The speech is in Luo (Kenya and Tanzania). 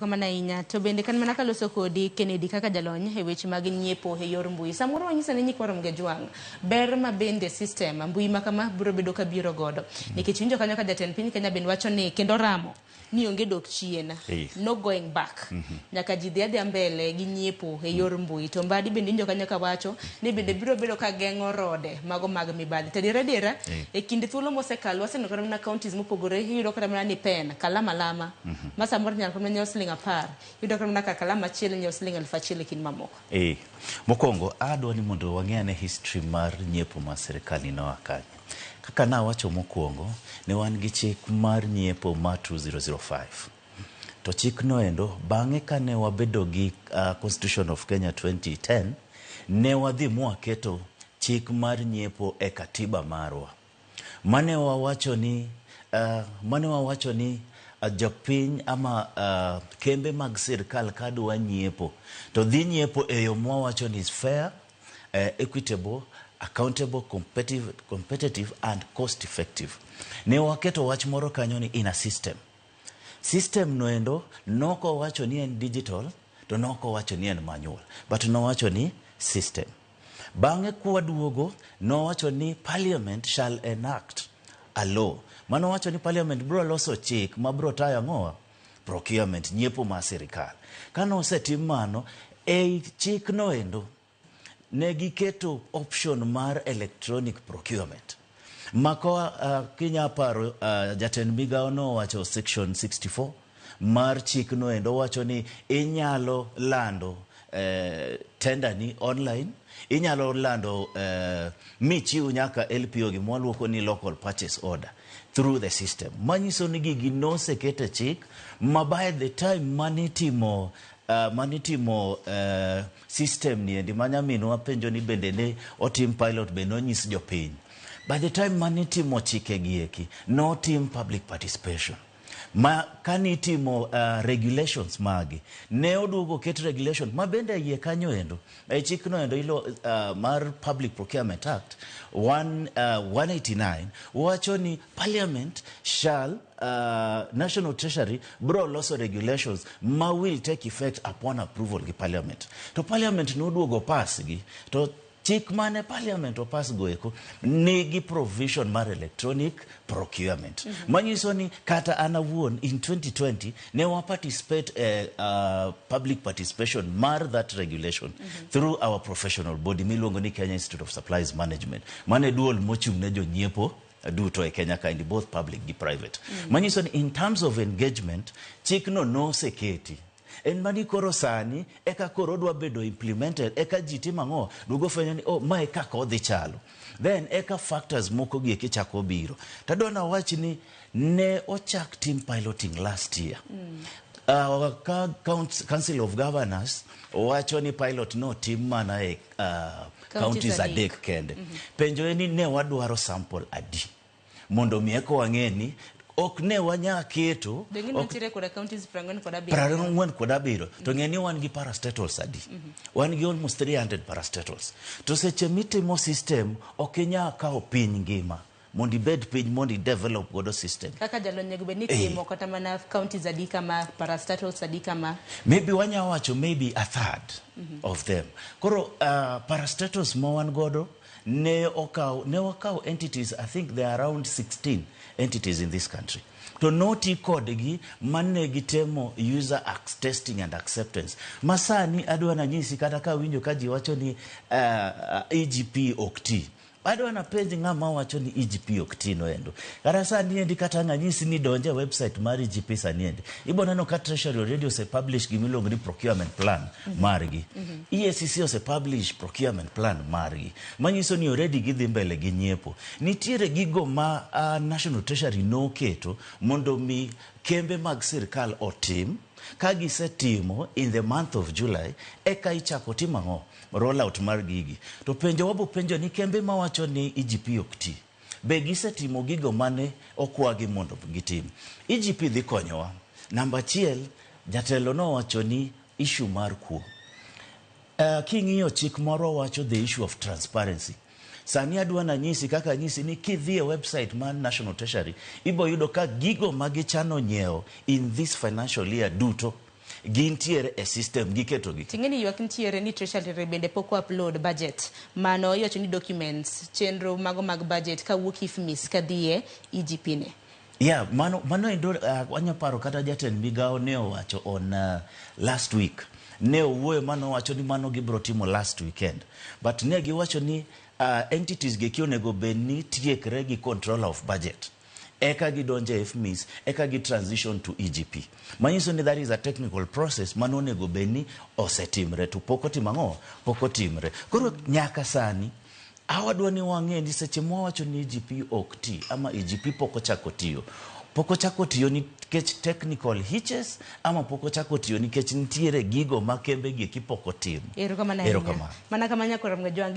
Kamano ahinya. To bende kan mana kaloso kodi Kennedy kaka jalony e weche mag nyiepo e yor mbui. Samoro wanyisa ni nyikwa Ramogi Ajwang' ber ma bende system mbui ma kama biro bedo ka biro godo. Nikech winjo kanyo ka jatend piny Kenya bende wacho ni kendo ramo ni onge dok chien. No going back. Nyaka ji dhi adhiya mbele gi nyiepo e yor mbui. To Mbadi bende winjo kanyo ka wacho ni bende biro bedo ka geng'o rode mago mag mibadhi. To adiera adiera e kinde thuolo mosekalo waseneno kata mana counties mopogore iyudo kata mana ni pen kalam alama ma samoro inyalo kata mana nyiewo siling 10, iyudo kata mana ka kalam achiel inyiewo siling 1000 e kind mamoko. Mokwongo adwa ni mondo wang'e ane history mar nyiepo mar sirkal ni noa kanye. Kaka nawacho mokwongo, ne wan gi chik mar nyiepo mar 2005. To chikno endo, bang'e kane wabedo gi Constitution of Kenya 2010, ne wadhi mwaketo chik mar nyiepo e katiba marwa. Mane wawacho ni jopiny ama kembe mag sirkal kadwa nyiepo to dhi nyiepo e yo mwawacho ni is fair, equitable, accountable, competitive and cost effective. Ne waketo wach moro kanyo ni in a system. System noendo nokowacho ni en digital to nokowacho ni en manual, but nowacho ni system. Bang'e kwaduogo nowacho ni parliament shall enact a law. Mano wacho ni parliament biro loso chik ma biro tayo ang'owa? Procurement, nyiepo mar sirikal. Kane osetim mano, ei chik noendo ne giketo option mar electronic procurement. Mako kinya paro jatend migao nowacho section 64 mar chik noendo wacho ni inyalo lando tender ni online, inyalo lando michiw nyaka LPO gima waluoko ni local purchase order through the system. Manyiso ni gigi noseket e chik ma by the time manitimo system ni endi ma nyaminwa penjo ni bende ne otim pilot, be nonyis jopiny. By the time manitimo chike gi eki, notim public participation ma kanitimo regulations magi ne oduogo ket regulation ma bende iye kanyo endo e chikno endo ilo mar Public Procurement Act 189 wacho ni parliament shall National Treasury bro loso regulations ma will take effect upon approval gi parliament. To parliament noduogo pass gi to chik mane parliament opas go eko nigi provision mar electronic procurement. Manyiso ni kata an awuon in 2020 ne wa participate e public participation mar that regulation through our professional body miluongo ni Kenya Institute of Supplies Management. Mane duol mochung' ne jonyiepo duto e Kenya kaendi, both public gi private. Manyiso ni in terms of engagement, chikno noseketi. En mani koro sani eka koro odwa bedo implemented, eka ji timo ang'o, duogo fwenyo ni oh, mae kaka odhi chalo, then eka factors moko gi eki chako biro. Tadwa nawach ni ne ochak tim piloting last year. Ka Council of Governors wacho ni pilot notim mana e counties adek. Adek kende. Penjo en ni ne wadwaro sample adi mondo mi eka wang'e ni ok ne wanya keto Bende nitiere koda counties 47. 47, to ng'e ni wan gi parastatals adi? Wan gi almost 300 parastatals. To seche mitimo system, ok inyal kawo piny ngima mondo ibed piny mondo i develop godo system. Kaka jalony onego bed ni timo kata mana counties adi kama, parastatals adi kama? Maybe wanya wacho maybe a third of them. Koro parastatals ma wan godo ne okaw, ne wakaw entities, I think there are around 16 entities in this country, to noti kodgi mane gitemo user testing and acceptance. Ma sani adwa nanyisi kata ka winjo ka ji wacho ni EGP ok ti, adwa napenj ng'ama wacho ni EGP ok ti noendo. Kata sani endi kata ng'anyisi ni donje e website mar EGP sani endi, ibo neno ka Treasury already ose publish gimiluongo ni procurement plan margi. EACC ose publish procurement plan margi, manyiso ni already gidhi mbele gi nyiepo. Nitiere gigo ma National Treasury noketo mondo mi kembe mag sirkal otim. Ka gisetimo in the month of July, eka ichako tim ang'o? Rollout mar gigi. To penjo wabo penjo ni kembe mawacho ni EGP ok ti, be gisetimo gigo mane okwagi mondo gitim? EGP dhi konyowa. Namba achiel, jatelo nowacho ni issue mar kuo. King'iyo chik moro wacho the issue of transparency. Sani adwa nanyisi kaka anyisi ni kidhi e website mar National Treasury, ibo yudo ka gigo ma gichano nyiewo in this financial year duto. Gintiere e system, giketogi. Ting'e ni ywak nitiere ni Treasury bende pok upload budget. Mano iwacho ni documents, chenro mago mag budget kawuok IFMIS kadhi e EGP ne. Yeah, mano endo wanya paro kata jatend migawo ne owacho on last week. Ne owuoyo mano wacho ni mano gibro timo last weekend. But ne giwacho ni entities gi onego bed ni tiekre gi controller of budget. Eka gidonjo e IFMIS, eka gi transition to EGP. Manyiso ni that is a technical process mano onego bed ni osetimre to pok otimo ang'o? Pok otimre. Koro nyaka sani awadwa ni wang'e ni seche mwawacho ni EGP ok ti ama EGP pok ochako tiyo, pok ochako tiyo nikech technical hitches ama pok ochako tiyo nikech nitiere gigo ma kembe gi eki pok otimo. Erokamano ahinya. Erokamano. Mana kama nyakoro Mgajwang'.